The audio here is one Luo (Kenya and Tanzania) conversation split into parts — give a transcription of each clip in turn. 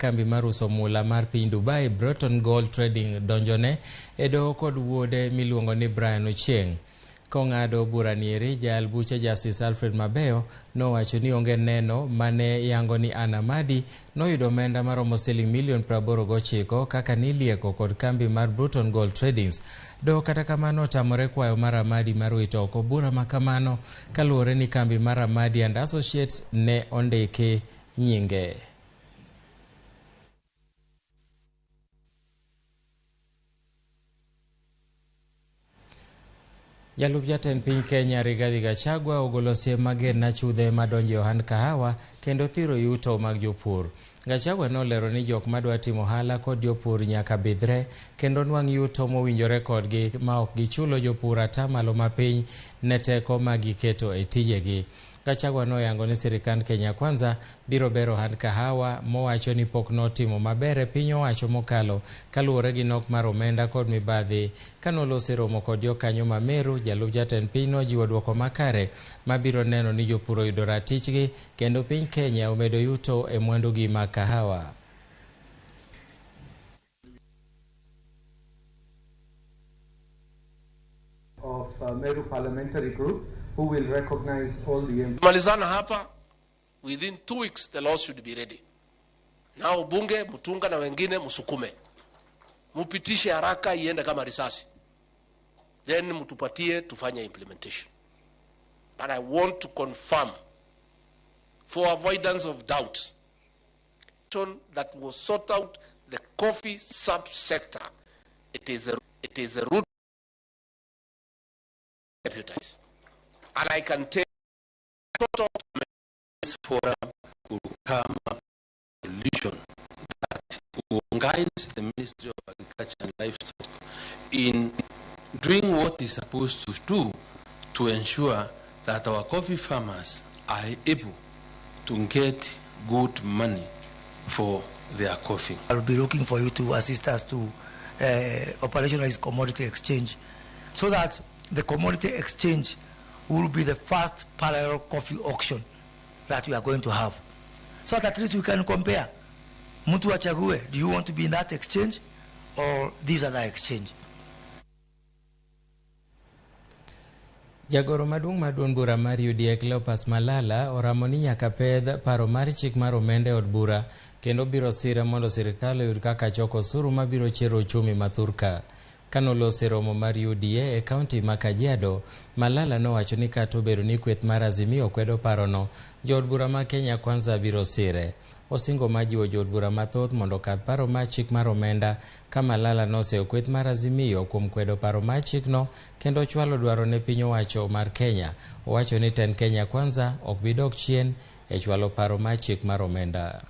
Kambi mar uso mula mar piny Dubai, Broughton Gold Trading donjone e doho kod wuode miluongo ni Brian Ochieng. Kong'ado bura nieri, jayal bucha Justice Alfred Mabeyo nowacho ni onge neno mane yango ni Ann Amadi noyudo omenda maromo siling milion 89 kaka nilieko kod kambi mar Broughton Gold Tradings. Doho kata kamano otamore kwayo mar Amadi mar wito oko bura makamano kaluwore ni kambi mar Amadi and Associates ne ondiki nyinge. Jalup jatend piny Kenya Rigathi Gachagua ogolo siem mager ne achudhe madonjo e ohand kahawa kendo thiro yuto mag jopur. Gachagua nolero ni jok madwa timo ohala kod jopur nyaka bidhre kendo nwang' yuto mowinjore kodgi ma ok gichulo jopur atamalo mapiny ne teko ma giketo e tijegi. Gachagua noyango ni sirikand Kenya Kwanza biro bero ohand kahawa mowacho ni pok notimo maber e piny owacho mokalo kaluwore gi nok mar omenda kod mibadhi. Kanoloso e romo kod jokanyo ma Meru, jalup jatend piny nojiwo duoko makare mabiro neno ni jopur oyudo ratichgi kendo piny Kenya omedo yuto e mwandugi mag kahawa. Of Meru Parliamentary Group, who will recognize all the MPs. Malizana hapa, within 2 weeks the laws should be ready. Now bunge, Mutunga na wengine msukume. Mupitishe haraka iende kama risasi. Then mtupatie tufanye implementation. But I want to confirm, for avoidance of doubt, that will sort out the coffee subsector. It is a root deputies. And I can tell this forum will come up with a solution that will guide the Ministry of Agriculture and Livestock in doing what is supposed to do to ensure that our coffee farmers are able to get good money for their coffee. I will be looking for you to assist us to operationalize commodity exchange so that the commodity exchange will be the first parallel coffee auction that we are going to have. So that at least we can compare. Mtu achague, do you want to be in that exchange or this other exchange? Jagoro maduong' mar duond bura mar UDA Cleopas Malala oramo ni nyaka pedh paro mar chik mar omenda e od bura kendo biro sire mondo sirikal oyud kaka choko osuru mabiro chiero uchumi ma thurka. Kanoloso e romo mar UDA e kaunti ma Kajiado, Malala nowacho ni kata obedo ni kweth mar Azimio kwedo parono, jood bura ma Kenya Kwanza biro sire. Osingo ma jiwo jood bura mathoth mondo okadh paro mar chik mar omenda ka Malala noseyo kweth mar Azimio kuom kwedo paro mar chikno kendo chwalo dwaro ne piny owacho mar Kenya. Owacho ni tend Kenya Kwanza ok bi dok chien e chwalo paro mar chik mar omenda.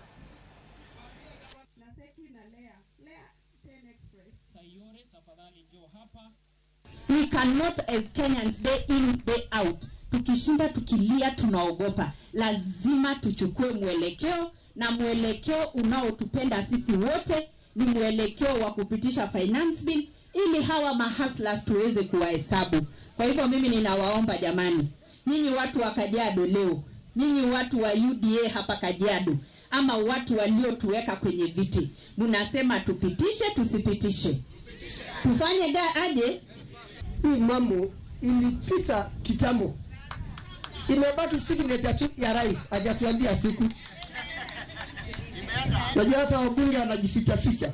We cannot as Kenyans day in day out. Tukishinda tukilia tunaogopa. Lazima tuchukue mwelekeo, na mwelekeo unaotupenda sisi wote ni mwelekeo wa kupitisha finance bill ili hawa mahustlers tuweze kuwahesabu. Kwa hivyo mimi ninawaomba jamani, nyinyi watu wa Kajiado leo, nyinyi watu wa UDA hapa Kajiado, ama watu waliotuweka kwenye viti, mnasema tupitishe tusipitishe? Tufanye aje? Hii mambo ilipita kitambo. Imebaki signature tu ya rais, hajatuambia siku. Najua hata wabunge wanajificha ficha.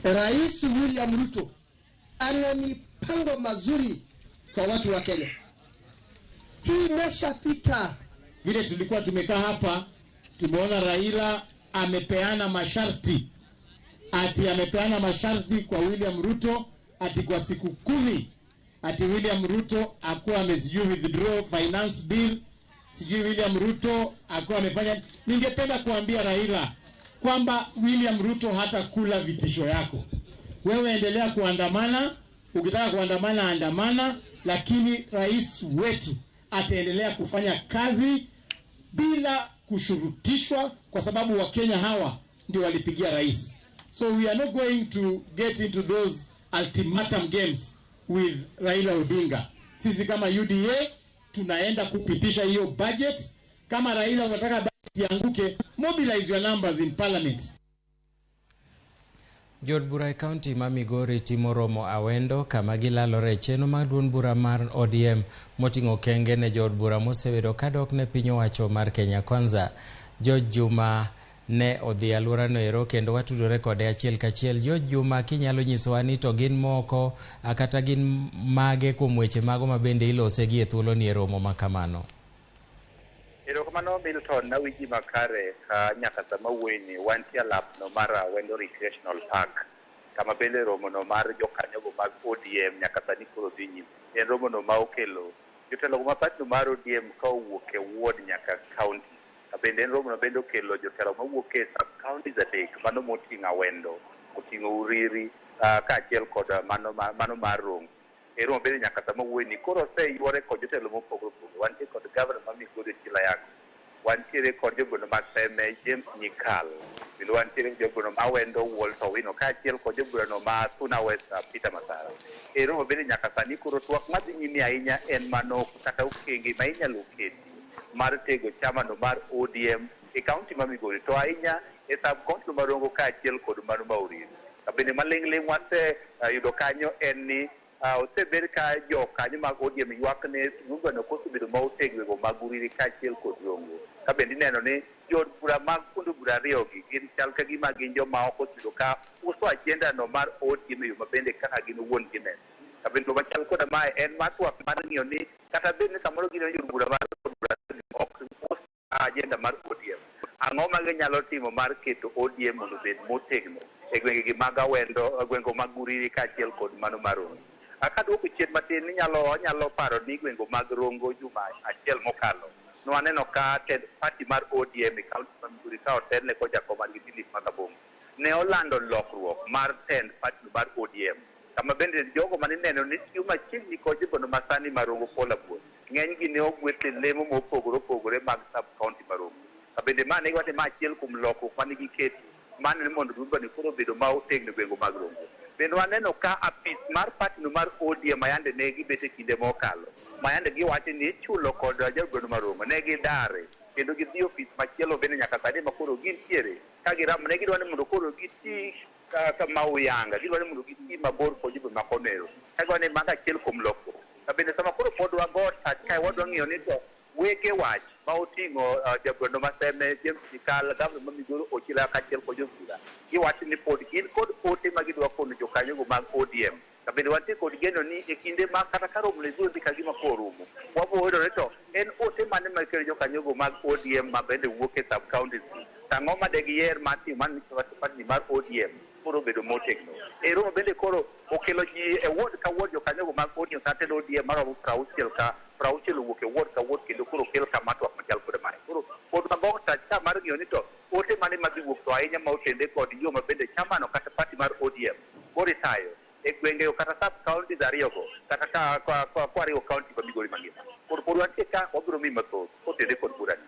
Rais William Ruto ana mipango mazuri kwa watu wa Kenya. Hii imeshapita. Vile tulikuwa tumekaa hapa, tumeona Raila amepeana masharti. Ati amepeana masharti kwa William Ruto ati kwa siku 10 ati William Ruto akuwa amesijui withdraw finance bill, sijui William Ruto akuwa amefanya. Ningependa kuambia Raila kwamba William Ruto hatakula vitisho yako. Wewe endelea kuandamana, ukitaka kuandamana andamana, lakini rais wetu ataendelea kufanya kazi bila kushurutishwa, kwa sababu Wakenya hawa ndio walipigia rais. So we are not going to get into those ultimatum games with Raila Odinga. Sisi kama UDA tunaenda kupitisha hiyo budget. Kama Raila unataka Isianguke, mobilize your numbers in parliament. Jood bura e kaunti ma Migori timo romo Awendo kama gilalore e chenro mar duond bura mar ODM moting'o okenge ne jood bura mosebedo kadok ne piny owacho mar Kenya Kwanza. George Juma ne odhi e alworano ero kendo watudore kode achiel kachiel. George Juma, kinyalo nyisowa ni to gin moko kata gin mage kuom weche mago ma bende ilose gi e thuolo ni e romo ma kamano? Erokamano Milton, nawinji makare ka nyaka sama wuoyini wantie alapno mar Awendo Recreational Park kama bende romono mar jokanyogo mag ODM nyaka sani koro dhi nyime. En romono ma okelo jotelogo ma party mar ODM ka owuok e ward nyaka county. Bende en romono bende okelo jotelo mawuok e sub counties adek mano moting'o Awendo, oting'o Uriri kaachiel kod mano mar Rongo. E romo bende nyaka sama wuoyini koro oseyuore kod jotelo mopogore opogore. Wantie kod gavana ma Migori Ochilo Ayacko, wantiere kod jogweno ma Seme James Nyikal, kendo wantiere gi jogweno ma Awendo Walter Owino kaachiel kod jogweno ma Suna West Peter Masara. E romo bende nyaka sani koro twak madhi nyime ahinya en mano kata okenge ma inyalo keti mar tego chamano mar ODM e kaunti ma Migori to ahinya e sub county ma Rongo kaachiel kod mano ma Uriri. Bende maling'ling' wase yudo kanyo en ni osebed ka jokanyo mag ODM ywak ne gweno kosebedo ma otegno go mag Uriri kaachiel kod Rongo. Ka bende ineno ni jood bura mag kuond bura ariyogi gin chal ka gima gin joma ok osebedo ka uso agenda no mar ODM e yo mabende kaka gin owuon gineno. Ka bende machal koda mae en mar twak mar ng'iyo ni kata bed ni samoro gineno jood bura mar od bura ok us agenda mar ODM. Ang'o ma ginyalo timo mar keto ODM mondo obed motegno e gwengegi mag Awendo, gwenge mag Uriri kaachiel kod mano mar Rongo. Kaduoko chien matin anyalo paro ni gwenge mag Rongo juma achiel mokalo nwaneno ka tend party mar ODM e kaunti ma Migori ka otelne kod jakom margi Philip Makabongo ne olando lokruok mar tend party mar ODM kama bende jogo manineno ni tiyo machiegni kod jogweno masani mar Rongo Paul Abuor ng'enygi ne ogwel e lemo mopogore opogore mag sub county ma Rongo. Ka bende ma ne giwacho ni ma achiel kuom lokruok mane giketo mano ni mondo duond koro obedo ma otegno e gwenge mag Rongo. Bende waneno ka apis mar party no mar ODM mayande ne gibet e kinde mokalo mayande giwacho ni ichulo kod jagweno mar Rongo ne gidare kendo gidhi ofis machielo bende nyaka sani ma koro gintiere ka giramo ne gidwa ni mondo koro giti ma uyanga gidwa ni mondo giti mabor kod jogweng' ma Konero ka giwacho ni mago achiel kuom lokruok. Ka bende sama koro pod wago tach kae wadwa ng'iyo ni to wege wach ma oting'o jagweno ma Seme James Nyikal, gavana ma Migori Ochilo kaachiel kod jobura giwacho ni pod gin kod ote ma gidwa kono jokanyogo mag ODM. Ka bende wantie kod geno ni e kinde ma kata ka romo ne biro dhi ka gima korumo wabiro yudo ni to en ote mane ma kelo jokanyogo mag ODM ma bende wuok e sub counties gi. To ang'o ma de giyier mar timo mar party mar ODM koro obedo motegno. E romo bende koro okelo ji e ward ka ward jokanyogo mag ODM kata tend ODM maromo 60 ka 60 owuok e ward ka ward kendo koro okel kama twak machal kod mae. Koro pod wago tach ka mar ng'iyo ni to ote mane madhi wuok to ahinya ma otende kod yo ma bende chamano kata party mar ODM koro itayo e gwenge kata sub counties ariyogo kata ka kwariwo county ma Migori mangima. Koro pod wantie ka wabiro miyi mathoth kotende kod burani.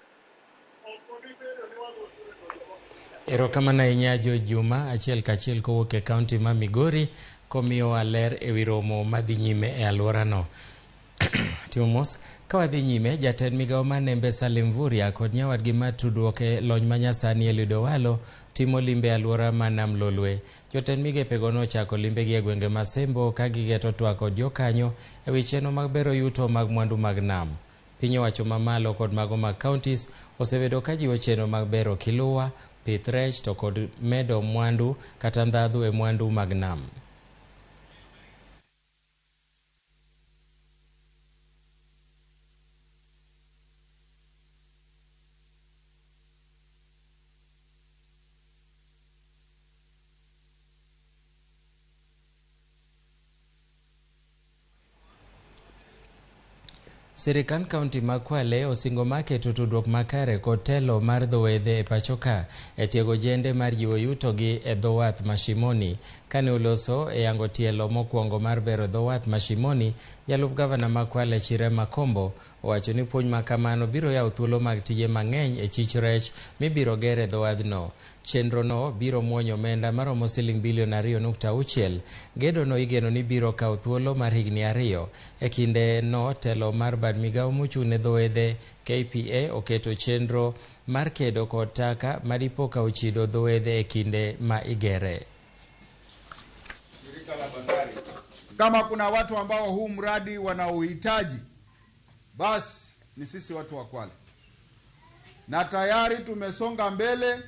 Erokamano ahinya George Juma achiel kachiel kowuok e kaunti ma Migori komiyowa ler ewi romo madhi nyime e alworano. Timo mos ka wadhi nyime, jatend migawo mar Nembe Salim Mvurya kod nyawadgi mar tudruok e lony manyasani Eliud Owalo timo limbe e alwora ma Nam Lolwe. Jotend migepego nochako limbegi e gwenge ma Sembo ka gigeto twak kod jokanyo e wi chenro mag bero yuto mag mwandu mag nam. Piny owacho mamalo kod mago mag counties osebedo ka jiwo chenro mag bero kiluwa, pith rech to kod medo mwandu kata ndhadhu e mwandu mag nam. Sirikand kaunti ma Kwale osingo mar keto tudruok makare kod telo mar dho wedhe e pacho ka e tiego jende mar jiwo yutogi e dho wath ma Shimoni. Kane oloso e yango tielo mokwongo mar bero dho wath ma Shimoni, jalup gavana ma Kwale Chirema Kombo owacho ni puonj ma kamano biro yawo thuolo mag tije mang'eny e chich rech mibiro ger e dho wadhno. Chenrono biro muonyo omenda maromo siling bilion 2.6. Gedono igeno ni biro kawo thuolo mar higni 2. E kinde no telo mar bad migawo mochung' ne dho wedhe KPA oketo chenro mar kedo kod taka madipo ka ochido dho wedhe e kinde ma igere. Shirika la bandari, kama kuna watu ambao huu mradi wanauhitaji, basi ni sisi watu wa Kwale, na tayari tumesonga mbele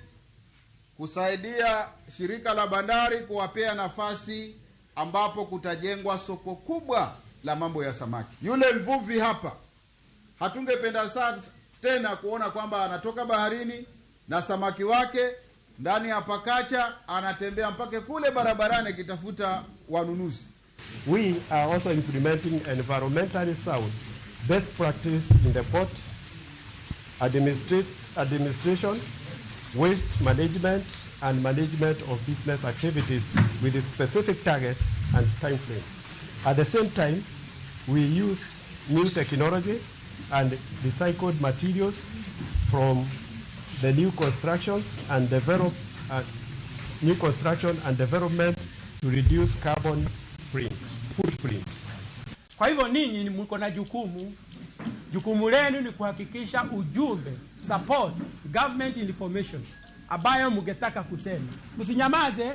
kusaidia shirika la bandari kuwapea nafasi ambapo kutajengwa soko kubwa la mambo ya samaki. Yule mvuvi hapa hatungependa sasa tena kuona kwamba anatoka baharini na samaki wake ndani ya pakacha anatembea mpaka kule barabarani akitafuta wanunuzi. We are also implementing environmentally sound best practice in the port administration, waste management, and management of business activities with specific targets and timeframes. At the same time, we use new technology and recycled materials from the new constructions and develop new construction and development to reduce carbon footprint. Kwa hivyo ninyi mko na jukumu. Jukumu lenu ni kuhakikisha ujumbe, support government information ambayo mngetaka kusema. Msinyamaze,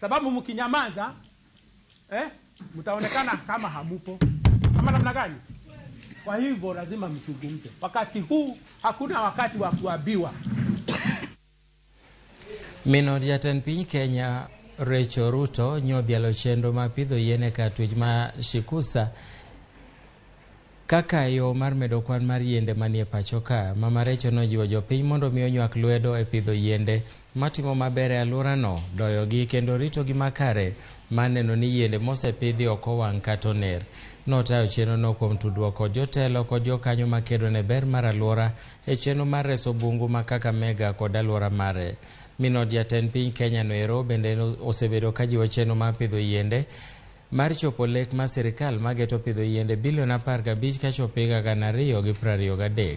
sababu mkinyamaza mtaonekana kama hamupo. Kama namna gani? Kwa hivyo lazima mzungumze. Wakati huu hakuna wakati wa kuabiwa. Min jatend piny Kenya Rachel Ruto nyodhialo chenro mar pidho yien e kar twech ma Shikusa kaka yo mar medo kwan mar yiende manie pacho ka. Mama Rachel nojiwo jopiny mondo mi onywak lwedo e pidho yiende matimo maber e alworano, doyogi kendo ritogi makare mar neno ni yiende mosepidhi ok owang' kata oner. Notayo chenrono kuom tudruok kod jotelo kod jokanyo makedo ne ber mar alwora e chenro mar reso bungu ma Kakamega kod alwora mare. Min od jatend piny Kenya noero bende osebedo kajiwo chenro mar pidho yiende mar chopo lek mar sirikal mageto pidho yiende bilion 15 kachopo higa 2023.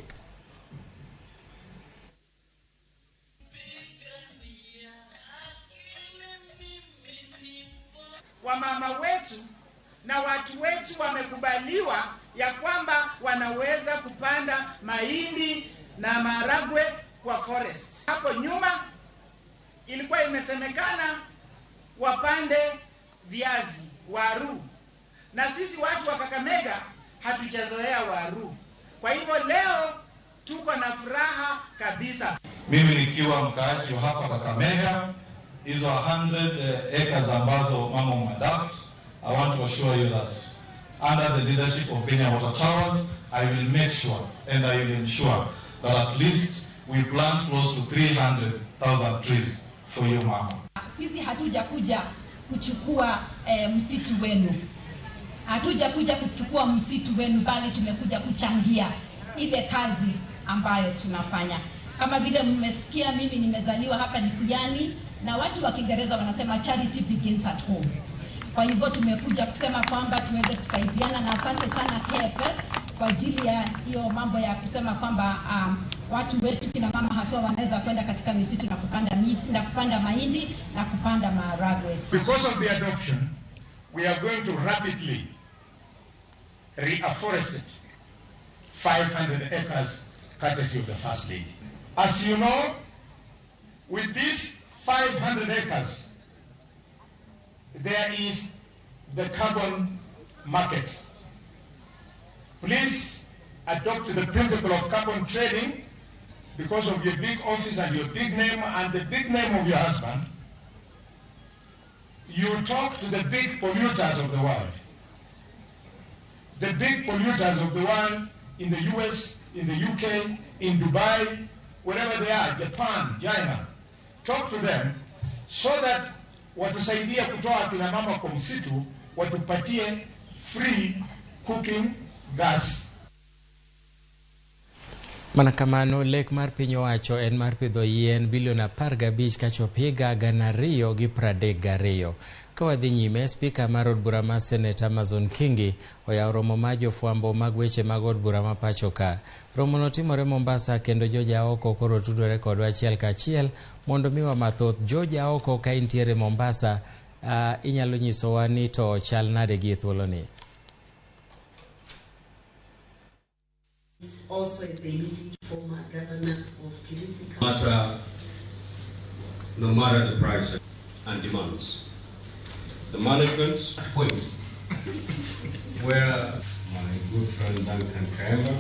Wamama wetu na watu wetu wamekubaliwa ya kwamba wanaweza kupanda mahindi na maharagwe kwa forest. Hapo nyuma ilikuwa imesemekana wapande viazi, waru. Na sisi watu wa Kakamega hatujazoea waru. Kwa hivyo leo tuko na furaha kabisa. Mimi nikiwa mkaaji hapa Kakamega, hizo 100 acres ambazo mama umeadopt, I want to assure you that under the leadership of Kenya Water Towers, I will make sure and I will ensure that at least we plant close to 300,000 trees for you, mama. Sisi hatujakuja kuchukua msitu wenu. Hatujakuja kuchukua msitu wenu, bali tumekuja kuchangia ile kazi ambayo tunafanya. Kama vile mmesikia, mimi nimezaliwa hapa Likuyani, na watu wa Kiingereza wanasema charity begins at home. Kwa hivyo tumekuja kusema kwamba tuweze kusaidiana, na asante sana KFS kwa ajili ya hiyo mambo ya kusema kwamba watu wetu kina mama haswa wanaweza kwenda katika misitu na kupanda miti, na kupanda mahindi na kupanda maharagwe. Because of the adoption, we are going to rapidly reforest 500 acres courtesy of the First Lady. As you know, with these 500 acres, there is the carbon market. Please adopt the principle of carbon trading because of your big office and your big name and the big name of your husband. You talk to the big polluters of the world. The big polluters of the world in the US, in the UK, in Dubai, wherever they are, Japan, China. Talk to them so that watusaidia kutoa kina mama kwa msitu, watupatie free cooking gas. Mana kamano, lek mar piny owacho en mar pidho yien bilion 15 kachopo higa 2032. Ka wadhi nyime, spika mar od bura mar Senate Amazon Kingi oyawo romo mar jofwambo mag weche mag od bura ma pacho ka. Romono timore Mombasa kendo jojaoko koro tudore kodwa achiel kachiel mondo miwa mathoth. Jojaoko ka intiere Mombasa, inyalo nyisowa ni to chal nade gi e thuoloni? Also is the immediate former governor of Kilifi County. Matter, no matter the price and demands. The management point where my good friend Duncan Khaemba,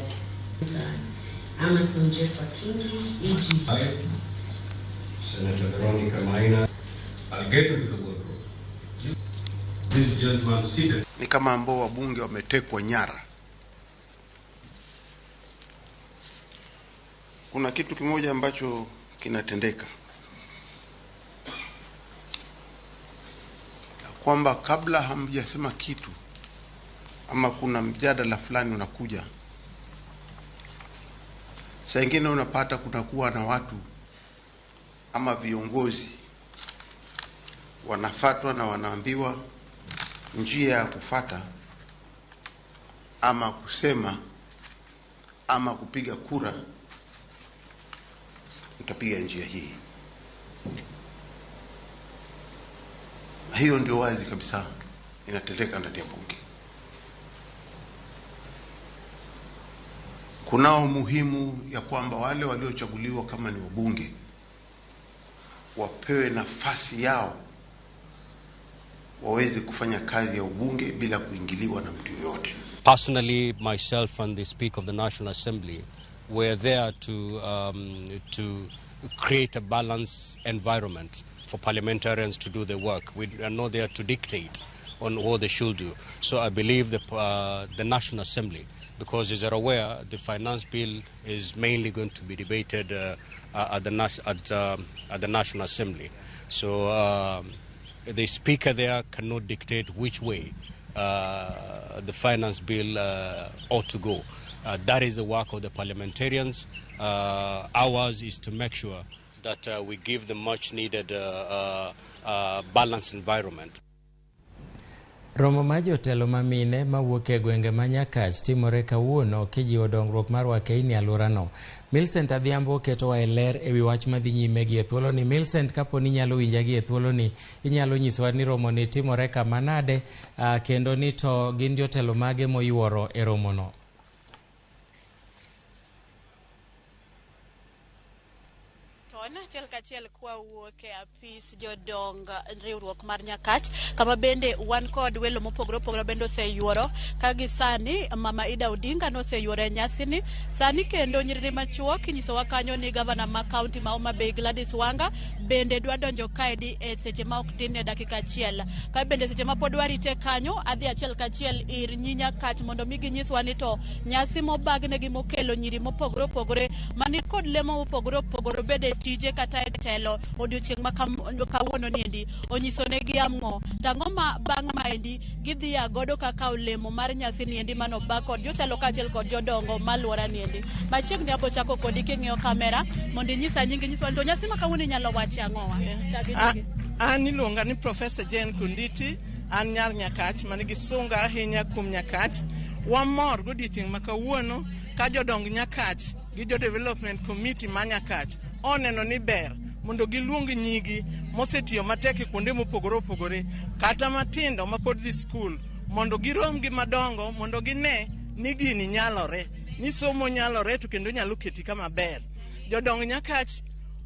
Amason Jeff Kingi, E.G. I, Senator Veronica Maina, I'll get into the boardroom. This gentleman seated. Ni kama ambao wabunge wametekwa nyara. Kuna kitu kimoja ambacho kinatendeka, kwamba kabla hamjasema kitu ama kuna mjadala fulani unakuja, saa ingine unapata kunakuwa na watu ama viongozi wanafatwa na wanaambiwa njia ya kufata ama kusema ama kupiga kura, mtapiga njia hii. Na hiyo ndio wazi kabisa inatendeka ndani ya bunge. Kunao muhimu ya kwamba wale waliochaguliwa kama ni wabunge wapewe nafasi yao waweze kufanya kazi ya ubunge bila kuingiliwa na mtu yoyote. Personally, myself and the Speaker of the National Assembly were there to create a balanced environment for parliamentarians to do their work. We are not there to dictate on what they should do. So I believe the National Assembly, because as you're aware, the finance bill is mainly going to be debated at the National Assembly. So the Speaker there cannot dictate which way the finance bill ought to go. That is the work of the parliamentarians. Ours is to make sure that we give the much needed balanced environment. Romo mar jotelo ma mine mawuok e gwenge ma Nyakach timore kawuono kijiwo dongruok mar wakeini e alworano. Millicent Adhiambo ketowa e ler ewi wach madhi nyime gi e thuoloni. Millicent, kapo ni inyalo winja gi e thuoloni, inyalo nyisowa ni romoni timore kama nade, kendo ni to gin jotelo mage moyuoro e romono. Achiel kachiel kwa wuok e apis jodong riwruok mar Nyakach, kama bende wan kod welo mopogore opogore bende oseyuoro ka gi sani. Mama Ida Odinga noseyuoro e nyasini sani, kendo nyiriri machuok inyisowa kanyo ni gavana ma kaunti ma Homa Bay Gladys Wanga bende dwa donjo kaedi e seche ma ok tin e dakika achiel. Ka bende seche ma pod warite kanyo, adhi achiel kachiel ir nyi Nyakach mondo mi ginyiswa ni to nyasi mobagnegi mokelo nyiri mopogore opogore mani kod lemo mopogore opogore bede tije kata e telo odiochieng' ma kawuono niendi onyiso negi ang'o tang'o ma bang' maendi gidhi ya godo kaka olemo mar nyasi niendi manobag kod jotelo kaachiel kod jodongo maluora niendi. Machiegni abo chako kodi king'iyo kamera mondo inyisa nyingi, nyiswa ni to nyasi ma kawuono inyalo wache ang'owa. An iluonga ni Professor Jane Kunditi, an nyar Nyakach manigi sunga ahinya kuom Nyakach. Wamor godiochieng' ma kawuono ka jodong Nyakach gi jo development committee ma Nyakach oneno ni ber mondo giluong nyigi mosetiyo matek e kuonde mopogore opogore kata matindo mapod dhi skul mondo girom gi madongo mondo gine ni gini nyalore, ni somo nyalore to kendo nyalo keti kama ber. Jodong Nyakach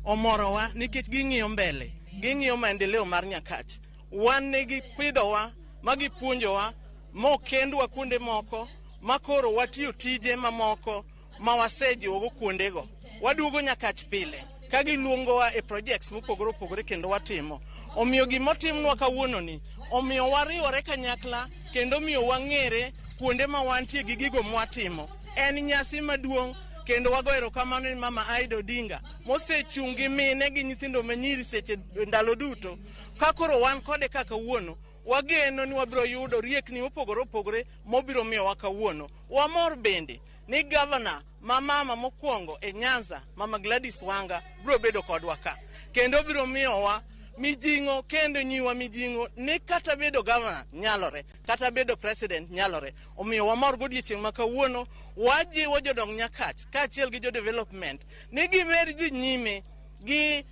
omorowa nikech ging'iyo mbele, ging'iyo maendeleo mar Nyakach. Wan ne gipidhowa ma gipuonjowa mokendwa kuonde moko ma koro watiyo tije mamoko ma wasejiwogo kuondego. Waduogo Nyakach pile ka giluongowa e projects mopogore opogore kendo watimo. Omiyo gimotimnwa kawuononi omiyo wariwore kanyakla kendo miyo wang'ere kuonde ma wantie gi gigo mwatimo. En nyasi maduong' kendo wago erokamano ni Mama Aida Odinga mosechung' gi mine gi nyithindo manyiri seche ndalo duto. Ka koro wan kode ka kawuono, wageno ni wabiro yudo riekni mopogore opogore mobiro miyowa kawuono. Wamor bende ni gavana ma mama mokwongo e Nyanza, Mama Gladys Wanga, biro bedo kodwa ka kendo biro miyowa mijing'o kendo nyiwa mijing'o ni kata bedo gavana nyalore, kata bedo president nyalore. Omiyo wamor godiochieng' ma kawuono. Wajiwo jodong Nyakach kaachiel gi jo development ni gimed dhi nyime gi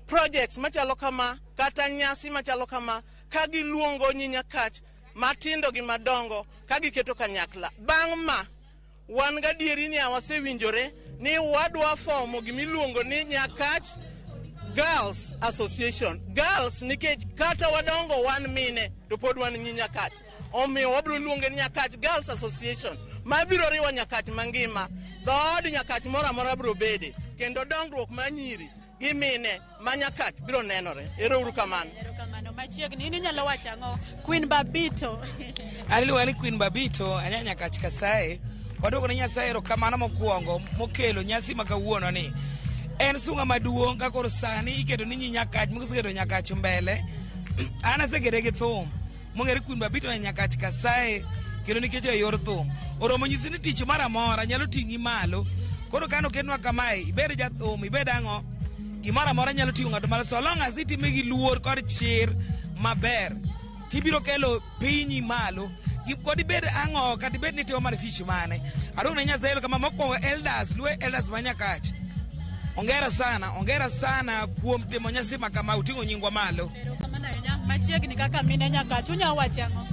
projects machalo kama kata nyasi machalo kama ka giluongo nyi Nyakach matindo gi madongo ka giketo kanyakla. Bang' ma Wan gadieri ni wasewinjore ni wadwa fomo gimiluongo ni Nyakach Girls Association. Girls nikech kata wadongo wan mine to pod wan nyi Nyakach. Omiyo wabiro luonge ni Nyakach Girls Association mabiro riwo Nyakach mangima. Dhood Nyakach moro amora biro bede kendo dongruok mar nyiri gi mine ma Nyakach biro nenore. Ero uru kamano. Erokamano machiegni in inyalo wacho ang'o Queen Babito? An iluonga ni Queen Babito, anya Nyakach Kasaye. Waduoko ne Nyasaye erokamano mokwongo mokelo nyasi ma kawuono ni. En sunga maduong' ka koro sani iketo ni nyi Nyakach moseketo Nyakach mbele. An asekete gi thum mong'ere Queen Babito e Nyakach Kasaye kendo nikech e yor thum. Oromo nyisi ni tich moro amora nyalo ting'i malo. Koro kane oketnwa kamae, ibed jathum, ibed ang'o, gimoro amora nyalo ting'o ng'ato malo so long as itime gi luor kod chir maber tibiro kelo pinyi malo. Kod ibed ang'o kata ibed ni itimo mana tich mane. Aduoko ne Nyasaye erokamano mokwongo elders, luo elders ma Nyakach. Ongera sana, ongera sana kuom timo nyasi ma kama uting'o nyingwa malo. Erokamano ahinya machiegni kaka mine Nyakach unyalo wacho ang'o?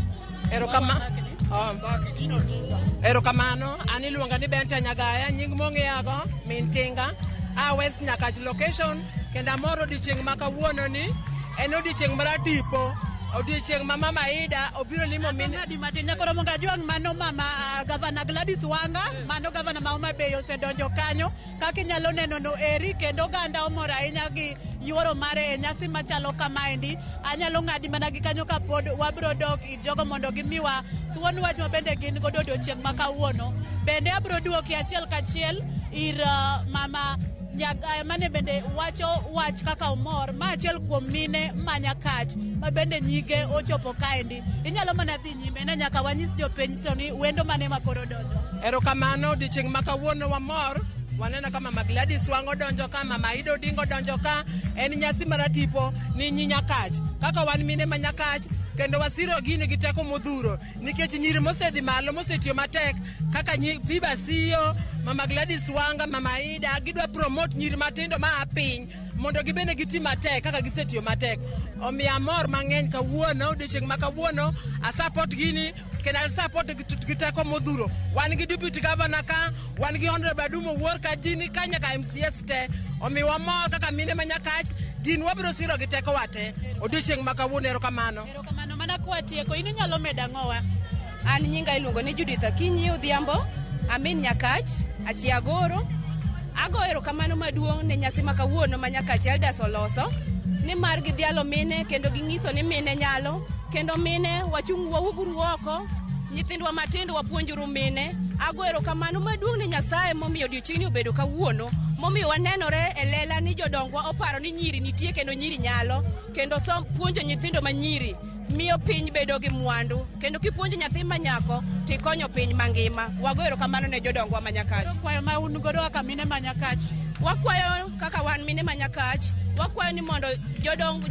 Erokamano, an iluonga ni Benta Nyagaya, nying mong'iyago min Tinga. A West Nyakach location, kendo amor odiochieng' ma kawuono ni en odiochieng' mar tipo, odiochieng' ma Mama Ida obiro limo min Ng'adi matin nyakoro mondo ajwang' mano mama Gavana Gladys Wanga, mano gavana ma Homa Bay osedonjo kanyo kaka inyalo neno no eri kendo oganda omor ahinya gi yuoro mare e nyasi machalo kamaendi. Anyalo ng'adi mana gi kanyo kapod wabiro dok ir jogo mondo gimiwa thuon wach ma bende gin godo odiochieng' ma kawuono. Bende abiro duoki achiel kachiel ir mama Nyagaya mane bende wacho wach kaka omor ma achiel kuom mine ma Nyakach ma bende nyige ochopo kaendi. Inyalo mana dhi nyime ne nyaka wanyis jopiny to ni wendo mane ma koro donjo. Erokamano, odiochieng' ma kawuono wamor. Waneno ka Mama Gladys Wanga odonjo ka, Mama Ida Odinga odonjo ka. En nyasi mar tipo ni nyi Nyakach. Kaka wan mine ma Nyakach, kendo wasiro gini gi teko modhuro nikech nyiri mosedhi malo mosetiyo matek kaka Phoebe Asiyo, Mama Gladys Wanga, Mama Ida, gidwa promote nyiri matindo ma a piny mondo gibende giti matek kaka gisetiyo matek. Omiyo amor mang'eny kawuono, odiochieng' ma kawuono, a support gini kendo a support gi teko modhuro. Wan gi deputy governor ka, wan gi honorable Adumo Wuor ka, ji ni ka nyaka MCS te. Omiyo wamor kaka mine ma Nyakach, gin wabiro siro gi tekowa te. Odiochieng' ma kawuono, erokamano. Erokamano, mana kwatieko, in inyalo medo ang'owa? An nyinga iluongo ni Judith Akinyi Odhiambo, amin Nyakach, Achiagoro. Ago erokamano maduong' ne nyasi ma kawuono ma Nyakach Elders oloso, nimar gidhialo mine kendo ging'iso ni mine nyalo, kendo mine wachung' wawuoguru oko, nyithindwa matindo wapuonjuru mine. Ago erokamano maduong' ne Nyasaye momiyo odiochieng'ni obedo kawuono, momiyo wanenore e lela ni jodongwa oparo ni nyiri nitie kendo nyiri nyalo, kendo puonjo nyithindo ma nyiri miyo piny bedo gi mwandu, kendo kipuonjo nyathi ma nyako tikonyo piny mangima. Wago erokamano ne jodongwa ma Nyakach. Kwayo ma un godo kaka mine ma Nyakach? Wakwayo kaka wan mine ma Nyakach, wakwayo ni mondo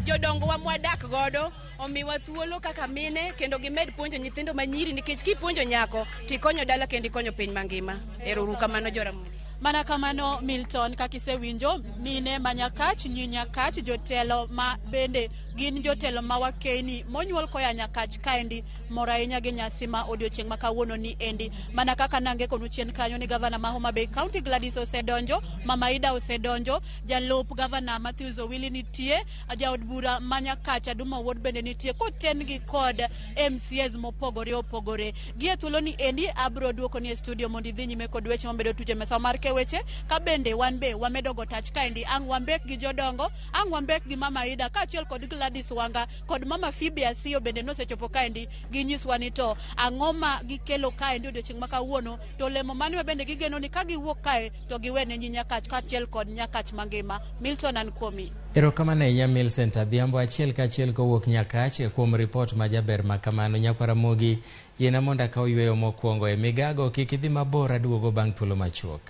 jodongwa mwadak godo omiwa thuolo kaka mine kendo gimed puonjo nyithindo ma nyiri, nikech kipuonjo nyako tikonyo dala kendo ikonyo piny mangima. Ero uru kamano Joramogi. Mana kamano Milton, kaka isewinjo, mine ma Nyakach, nyi Nyakach, jotelo ma bende gin jotelo ma wakeni monyuol koya Nyakach kaendi mor ahinya gi nyasi ma odiochieng' ma kawuono ni endi. Mana kaka nangekonu chien kanyo ni gavana ma Homa Bay County Gladys osedonjo, Mama Ida osedonjo, jalup gavana Matthews Owili nitie, jaod bura ma Nyakach Aduma Wuod bende nitie, koten gi kod MCAs mopogore opogore. Gi e thuolo ni endi abro duoko ni e studio mondo idhi nyime kod weche mamedo tuche mesa mar keweche, ka bende wan be wamedo go tach kaendi ang' wambek gi jodongo, ang' wambek gi Mama Ida kaachiel kod Gladys Wanga kod Mama Phoebe Asiyo bende nosechopo kaendi ginyiswa ni to ang'o ma gikelo kaendi odiochieng' ma kawuono, to olemo mane ma bende gigeno ni ka giwuok kae to giwene nyi Nyakach kaachiel kod Nyakach mangima. Milton, an kuomi. Erokamano ahinya Millicent Adhiambo, achiel kachiel kowuok Nyakach kuom ripot ma jaber ma kamano. Nyakwaramogi, yiena mondo akaw yweyo mokwongo e migago, kik idhi mabor, aduogo bang' thuolo machuok.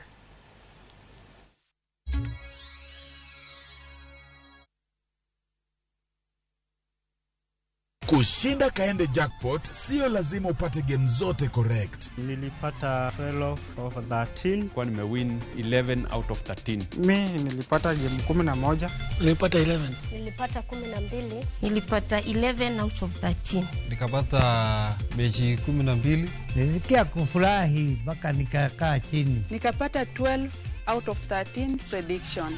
Kushinda Kaende Jackpot sio lazima upate game zote correct. Nilipata 12 over 13. Kwa nimewin 11 out of 13. Mi nilipata game 11. Nilipata 11. Nilipata 12. Nilipata 11 out of 13. Nikapata mechi 12. Nilisikia kufurahi mpaka nikakaa chini. Nikapata 12 out of 13 prediction.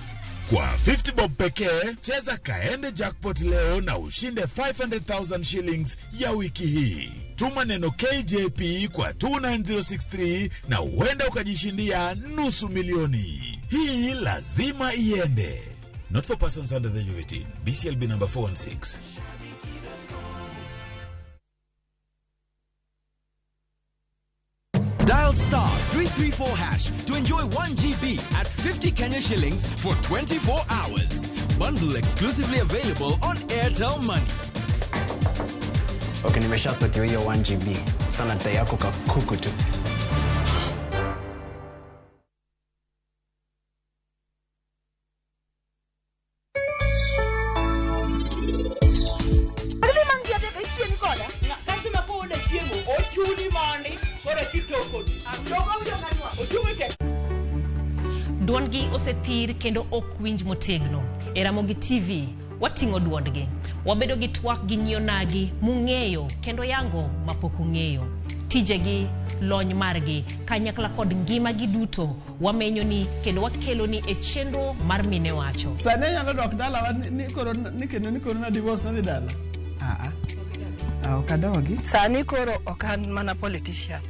Kwa 50 bob pekee, cheza Kaende Jackpot leo na ushinde 500,000 shillings ya wiki hii. Tuma neno KJP kwa 29063 na huenda ukajishindia 500,000. Hii lazima iende. Not for persons under the age of 18. BCLB number 416. Dial star 334 hash to enjoy 1 GB at 50 Kenya shillings for 24 hours. Bundle exclusively available on Airtel Money. Okay, nimeshasetiwa hiyo 1 GB. Sana data yako kakuku tu. Duondgi osethir kendo ok winj motegno. E Ramogi TV wating'o duondgi. Wabedo gi twak gi nyionagi mung'eyo kendo yango mapok ung'eyo. Tijegi, lony margi, kanyakla kod ngimagi duto wamenyoni kendo wakeloni e chenro mar Mine Wacho. Sani anyalo dok dalawa ni koro ni kendo ni koro na divorce nadhi dala. Ok adogi. Sani koro ok an mana politician.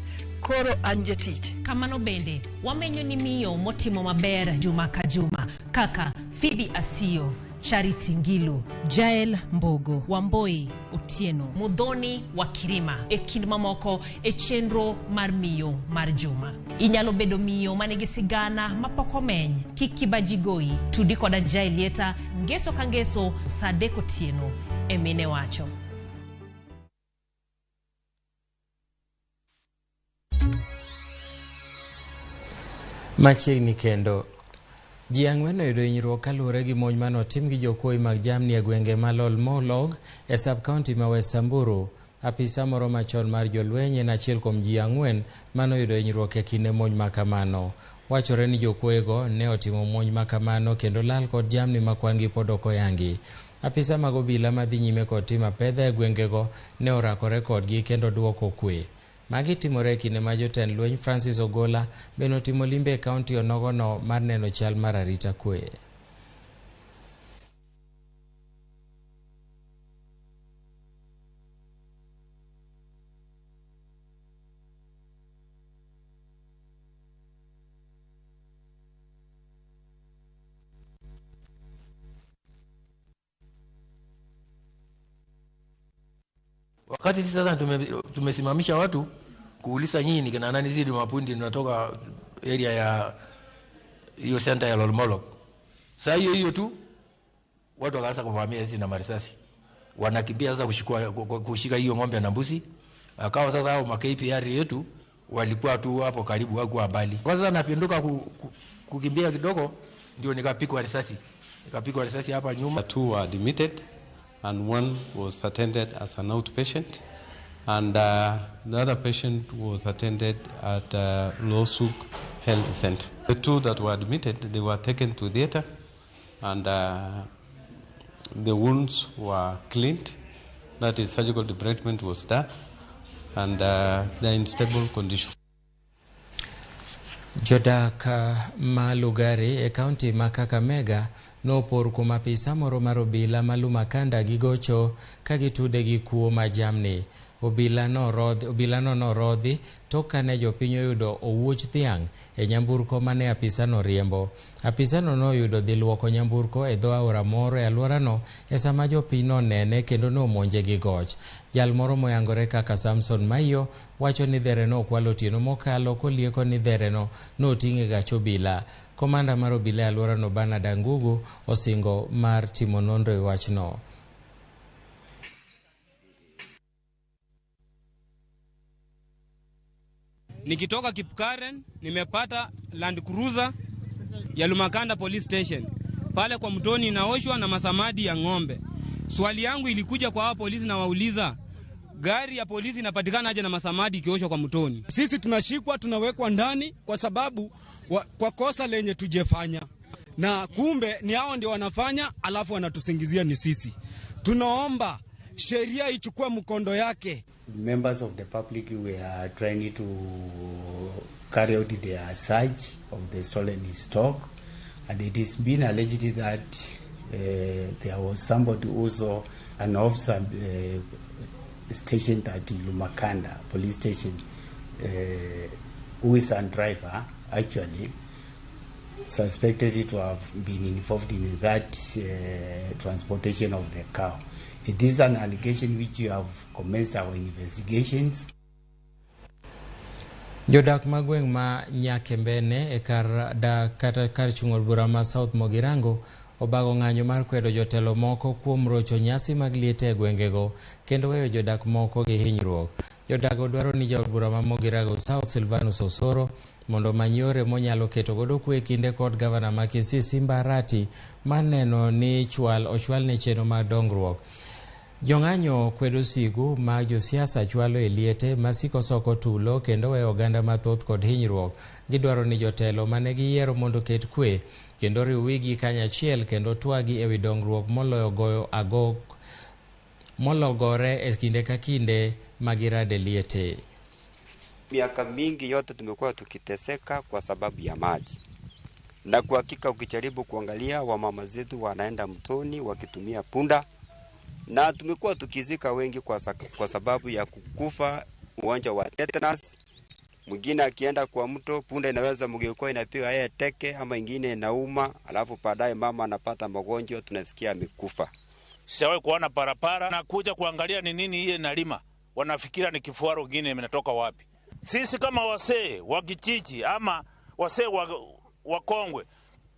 Koro an jatich. Kamano bende wamenyo ni miyo motimo maber juma ka juma kaka Phoebe Asiyo, Charity Ngilu, Jael Mbogo, Wamboi Otieno, Mudhoni wa Kirima e kind mamoko e chenro mar miyo mar juma. Inyalo bedo miyo manigi sigana mapok omeny. Kik kibaji goyi, tudi koda Jael Lieta ngeso ka ngeso saa 3 otieno e Mine Wacho. Machiegni kendo ji 4 oyudo hinyruok kaluwore gi monj manotim gi jokuoye mag jamni e gwenge ma Lolmolog e sub-county ma West Samburu. Apisa moro machon mar jolweny en achiel kuom ji 4 manoyudo hinyruok e kinde monj makamano. Wachore ni jokuoyego ne otimo monj makamano kendo lal kod jamni ma kwan-gi pod ok oyangi. Apisa mag obila madhi nyime kod timo apedha e gwengego ne orakore kodgi kendo duoko kwe. Magi timore e kinde ma jotend lweny Francis Ogola bende otimo limbe e kaunti onogono mar neno chal mar arita kwe. Wakati sisi sasa tumesimamisha watu kuuliza nyinyi ni kina nani, sisi ni mapundi tunatoka area ya hiyo center ya Lolmolog. Sasa hiyo hiyo tu watu wakaanza kuvamia sisi na marisasi. Wanakimbia sasa kushika hiyo ng'ombe na mbuzi. Akawa sasa hao ma KPR yetu walikuwa tu hapo karibu, hawakuwa mbali. Kwa sasa napinduka kukimbia kidogo ndio nikapigwa risasi. Nikapigwa risasi hapa nyuma. 2 were admitted and 1 was attended as an outpatient, and the other patient was attended at Losuk Health Center. The 2 that were admitted, they were taken to theater, and the wounds were cleaned, that is, surgical debridement was done, and they're in stable condition. Jodak ma Lugari e kaunti ma Kakamega nopor kuom apisa moro mar obila ma Lumakanda gi gocho ka gitude gi kuo ma jamni. Obilano norodhi tok kane jopiny oyudo owuoch dhiang' e nyamburko mane apisano riembo. Apisano noyudo dhi luoko nyamburko e dho aora moro e alworano e sama jopiny nonene kendo nomonje gi goch. Jal moro moyangore kaka Samson Maiyo wacho ni dhereno okwalo otieno mokalo kolieko ni dhereno noting' e gach obila. Komanda mar obila e alworano Bernard Angugu osingo mar timo nonro e wachno. Nikitoka Kipkaren nimepata Land Cruiser ya Lumakanda Police Station. Pale kwa mtoni inaoshwa na masamadi ya ng'ombe. Swali yangu ilikuja kwa hao polisi na wauliza, gari ya polisi inapatikana aje na masamadi ikioshwa kwa mtoni? Sisi tunashikwa tunawekwa ndani kwa sababu kwa kosa lenye tujefanya, na kumbe ni hao ndio wanafanya, alafu wanatusingizia ni sisi. Tunaomba sheria ichukue mkondo yake. Members of the public were trying to carry out their search of the stolen stock, and it is been alleged that there was somebody also, an officer stationed at Lumakanda police station, who is a driver actually, suspected to have been involved in that transportation of the cow. It is an allegation which we have commenced our investigations. Jodak mag gweng' ma Nyakembene e kar dak kata kar chung' od bura ma South Mogirango obago ng'anyo mar kwedo jotelo moko kuom rocho nyasi mag liete e gwengego kendo weyo jodak moko gi hinyruok. Jodak dwaro ni jaod bura ma Mogirango South Silvanus Osoro mondo omany yore monyalo keto godo kwe kinde kod gavana ma Kisii Simba Arati mar neno ni ochwalne chenro mar dongruok. Jong'anyo kwedo sigu ma josiasa chwalo e liete masiko soko tulo kendo weyo oganda mathoth kod hinyruok. Gidwaro ni jotelo mane giyiero mondo oket kwe kendo riw wigi kanyachiel kendo twagi ewi dongruok moloyo goyo agok mologore e kinde ka kinde magirade liete. Miaka mingi yote tumekuwa tukiteseka kwa sababu ya maji, na kwa hakika ukijaribu kuangalia wamama zetu wanaenda mtoni wakitumia punda, na tumekuwa tukizika wengi kwa sababu ya kukufa ugonjwa wa tetanus. Mwingine akienda kwa mto, punda inaweza mgeuko inapiga yeye teke ama ingine inauma, alafu baadaye mama anapata magonjwa, tunasikia amekufa. Sijawahi kuona barabara na kuja kuangalia ni nini hiye nalima, wanafikira ni kifuaro kingine inatoka wapi. Sisi kama wasee wa kijiji ama wasee wakongwe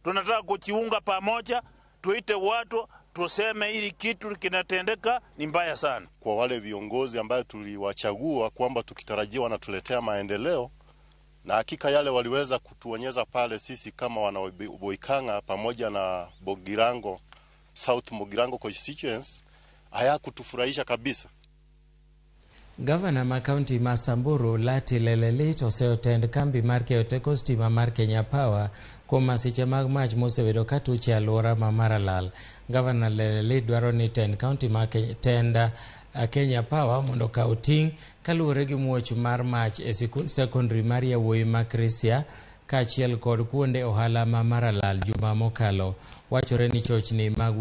tunataka kujiunga pamoja, tuite watu tuseme hili kitu kinatendeka ni mbaya sana. Kwa wale viongozi ambayo tuliwachagua kwamba tukitarajia wanatuletea maendeleo, na hakika yale waliweza kutuonyesha pale, sisi kama wana Boikanga pamoja na Bogirango, South Mogirango constituents, hayakutufurahisha kabisa. Gavana ma kaunti ma Samburu Lati Lelelit oseotend kambi mar keyo teko stima mar Kenya Power kuom masiche mag mach mosebedo katuch e alwora ma Maralal. Gavana Lelelit dwaro ni tend kaunti ma tend Kenya Power mondo okaw ting' kaluwore gi muoch mar mach e sikund sekondari mar yawuoyi ma Krisia kaachiel kod kuonde ohala ma Maralal juma mokalo. Wachore ni chochni mag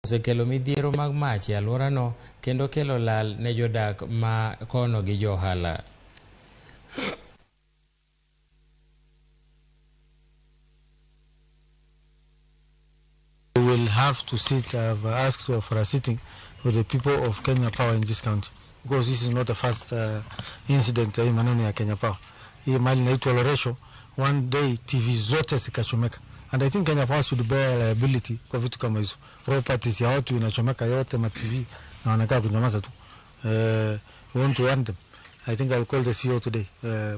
osekelo midhiero mag mach e alworano kendo kelo lal ne jodak ma kono gi johala. We will have to sit. I've asked for a sitting with the people of Kenya Power in this county, because this is not the first incident hii maneno ya Kenya Power. Hii mali inaitwa Loresho, one day TV zote zikachomeka. And I think Kenya Power should bear liability kwa vitu kama hizo. Properties ya watu inachomeka yote, ma TV na wanakaa kunyamaza tu. We want to warn them. I think I'll call the CEO today,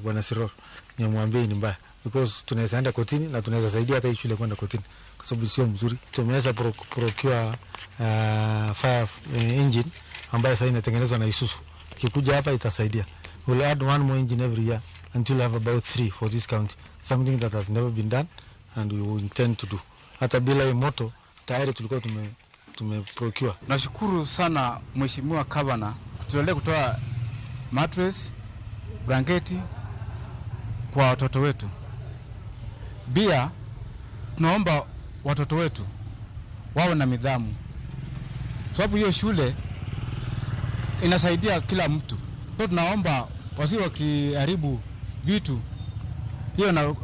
Bwana Siror, nimwambie ni mbaya, because tunaweza enda kotini na tunaweza saidia hata hii shule kwenda kotini kwa sababu sio mzuri. Tumeweza procure fire engine ambayo sasa inatengenezwa na Isuzu. Ikikuja hapa itasaidia. We'll add one more engine every year until we have about 3 for this county. Something that has never been done and we will intend to do. Hata bila hii moto tayari tulikuwa tume procure. Nashukuru sana Mheshimiwa Governor kutolea kutoa mattress, blanketi kwa watoto wetu. Pia tunaomba watoto wetu wawe na nidhamu, sababu hiyo shule inasaidia kila mtu. Kwa tunaomba wasi wakiharibu vitu hiyo na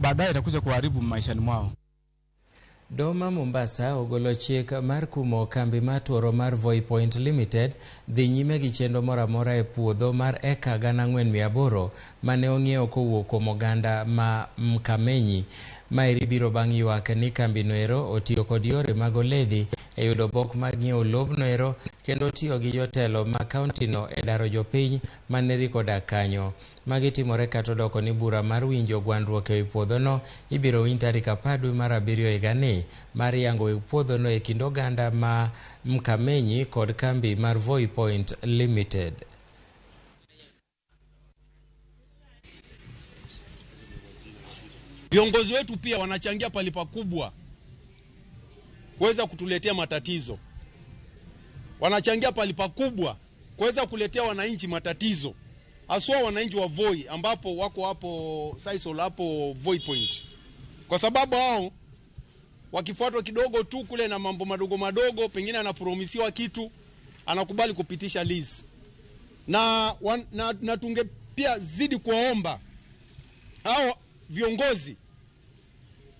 baadaye itakuja kuharibu maishani mwao. Doma Mombasa ogolo chik mar kumo kambi mar tuoro mar Voi Point Limited dhi nyime gi chenro moro amora e puodho mar eka 4,800 mane ong'iewo kowuok kuom oganda ma Mkamenyi. Maeri biro bang' ywak ni kambino ero otiyo kod yore mag oledhi e yudo obok mag ng'iewo lobno ero kendo tiyo gi jotelo ma kauntino e daro jopiny mane riko dak kanyo. Magi timore kata odoko ni bura mar winjo gwandruok ewi puodhono ibiro winj tarik 10 dwe mar 7 higani mar yango weg puodhono e kind oganda ma Mkamenyi kod kambi mar Voi Point Limited. Viongozi wetu pia wanachangia pali pakubwa kuweza kutuletea matatizo, wanachangia pali pakubwa kuweza kuletea wananchi matatizo, haswa wananchi wa Voi ambapo wako hapo Sisal hapo Voi Point, kwa sababu hao wakifuatwa kidogo tu kule na mambo madogo madogo, pengine anapromisiwa kitu anakubali kupitisha lease. Na tunge pia zidi kuwaomba hao viongozi,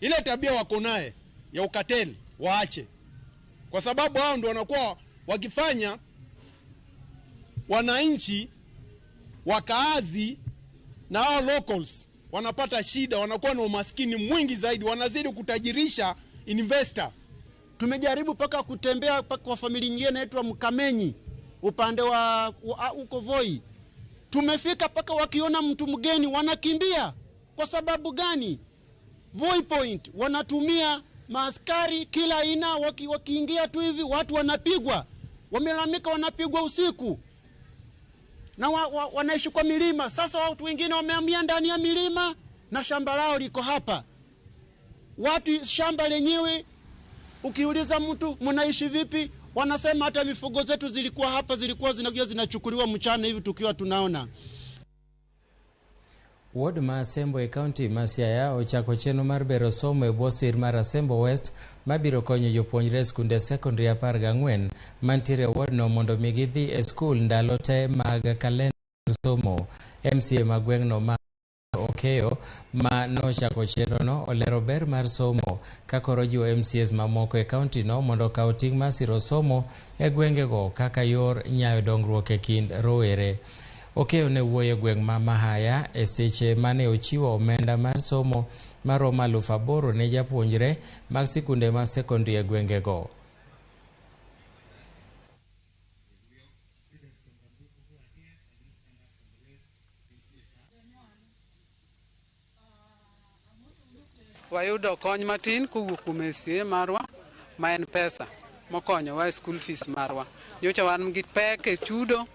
ile tabia wako naye ya ukateli waache, kwa sababu hao ndio wanakuwa wakifanya wananchi wakaazi na hao locals wanapata shida, wanakuwa na umaskini mwingi zaidi, wanazidi kutajirisha investor. Tumejaribu paka kutembea paka kwa familia nyingine inaitwa Mkamenyi upande wa uko Voi. Tumefika paka wakiona mtu mgeni wanakimbia. Kwa sababu gani? Voi Point wanatumia maaskari kila aina, wakiingia tu hivi watu wanapigwa. Wamelamika wanapigwa usiku. Na wanaishi kwa milima. Sasa watu wengine wamehamia ndani ya milima na shamba lao liko hapa. Watu shamba lenyewe ukiuliza mtu mnaishi vipi, wanasema hata mifugo zetu zilikuwa hapa, zilikuwa zinakuja zinachukuliwa mchana hivi tukiwa tunaona. Ward ma Asembo e kaunti ma Siaya ochako chenro mar bero somo e bwo sir mar Asembo West mabiro konyo jopuonjre e skunde sekondari 14 mantiere e wardno mondo mi gidhi e skul ndalo te mag kalenda somo. MCA ma gweng'no ma Okeyo ma nochako chenrono olero ber mar somo ka koro jiwo MCAs mamoko e kaunti no mondo okaw ting' mar siro somo e gwengego kaka yor nyayo dongruok e kind rowere. Okeyo ne wuoyo e gweng' ma Mahaya e seche mane ochiwo omenda mar somo maromo 8,000 ne japuonjre mag sikunde mag sekondari e gwengego. Wayudo kony matin kowuok kuom MCA marwa ma en pesa mokonyowa e school fees marwa. Nyocha wan gi pek e chudo,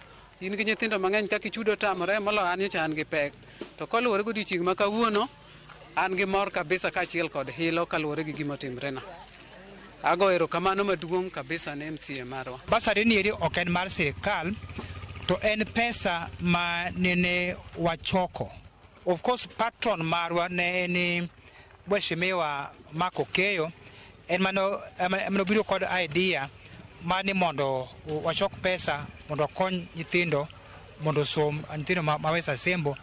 in gi nyithindo mang'eny kaka ichudo tamore, moloyo an nyocha an gi pek. To koluwore gi odiochieng' ma kawuono, an gi mor kabisa kaachiel kod hilo kaluwore gi gima otimrena. Ago erokamano maduong' kabisa ne MCA marwa. Basari ni eri ok en mar sirikal, to en pesa ma nene wachoko. Of course patron marwa ne en Mheshimiwa Mark Okeyo, en mano biro kod idea mani mondo wachok pesa mondo wakony nyithindo mondo osom, nyithindo ma West Asembo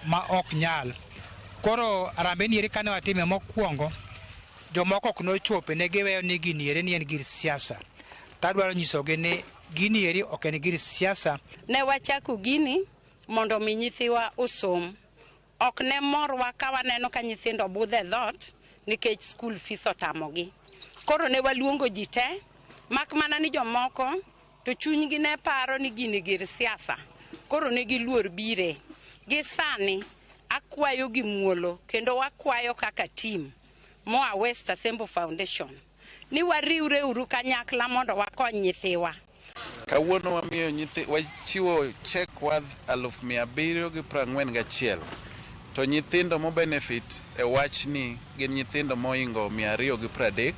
ma ok nyal. Koro harambee ni eri kane watime mokwongo, jomoko ok nochope, ne giweyo ni gini eri ni en gir siasa. Tadwaro nyisogi ni gini eri ok en gir siasa. Ne wachako gini mondo mi nyithiwa osom. Ok ne morwa ka waneno ka nyithindo budho e dhoot nikech school fees otamogi. Koro ne waluongo ji te, mak mana ni jomoko to chunygi ne paro ni gini gir siasa. Koro ne giluor bire. Gi sani akwayo gi muolo kendo wakwayo kaka team moa West Asembo Foundation ni wariwre uru kanyakla mondo wakony nyithiwa. Kawuono wamiyo wachiwo check worth 741,000 to nyithindo mo benefit e wachni gin nyithindo moingo 230.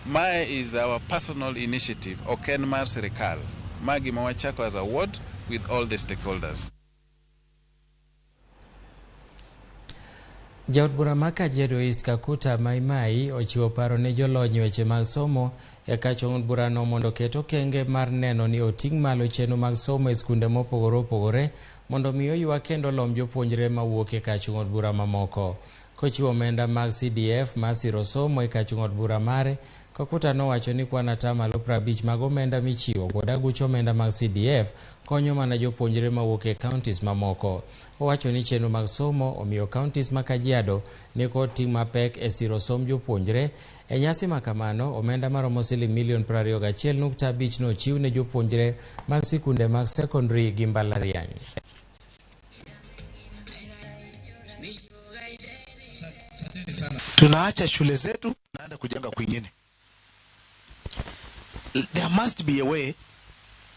Mae is our personal initiative, ok en mar sirikal. Ma gima wachako as a ward with all the stakeholders. Jaod bura ma Kajiado East Kakuta Maimai ochiwo paro ne jolony weche mag somo e kachong' burano mondo oket okenge mar neno ni oting' malo chenro mag somo e skunde mopogore opogore mondo mi oywa kendo lomb jopuonjre mawuok e kachung' od bura mamoko. Kochiwo omenda mag CDF mar siro somo e kachung' od bura mare, Kakuta nowacho ni kwan 50% mag omenda michiwo kod aguch omenda mag CDF konyo mana jopuonjre mawuok e counties mamoko. Owacho ni chenro mag somo omiyo counties ma Kajiado nikod ting' mapek e siro somb jopuonjre. E nyasi ma kamano, omenda maromo siling milion 21.5 nochiw ne jopuonjre mag sikunde mag sekondari gi mbalariany. Tunaacha shule zetu naenda kujenga kwingine. There must be a way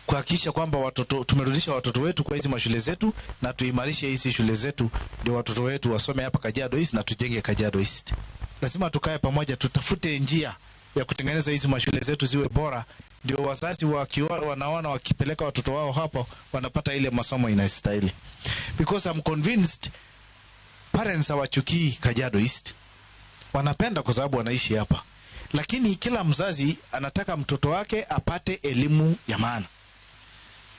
kuhakikisha kwamba watoto tumerudisha watoto wetu kwa hizi mashule zetu na tuimarishe hizi shule zetu ndio watoto wetu wasome hapa Kajiado East na tujenge Kajiado East. Lazima tukae pamoja, tutafute njia ya kutengeneza hizi mashule zetu ziwe bora, ndio wazazi wakiwa wanaona wakipeleka watoto wao hapo wanapata ile masomo inastahili. Because I'm convinced parents hawachukii Kajiado East, wanapenda kwa sababu wanaishi hapa, lakini kila mzazi anataka mtoto wake apate elimu ya maana,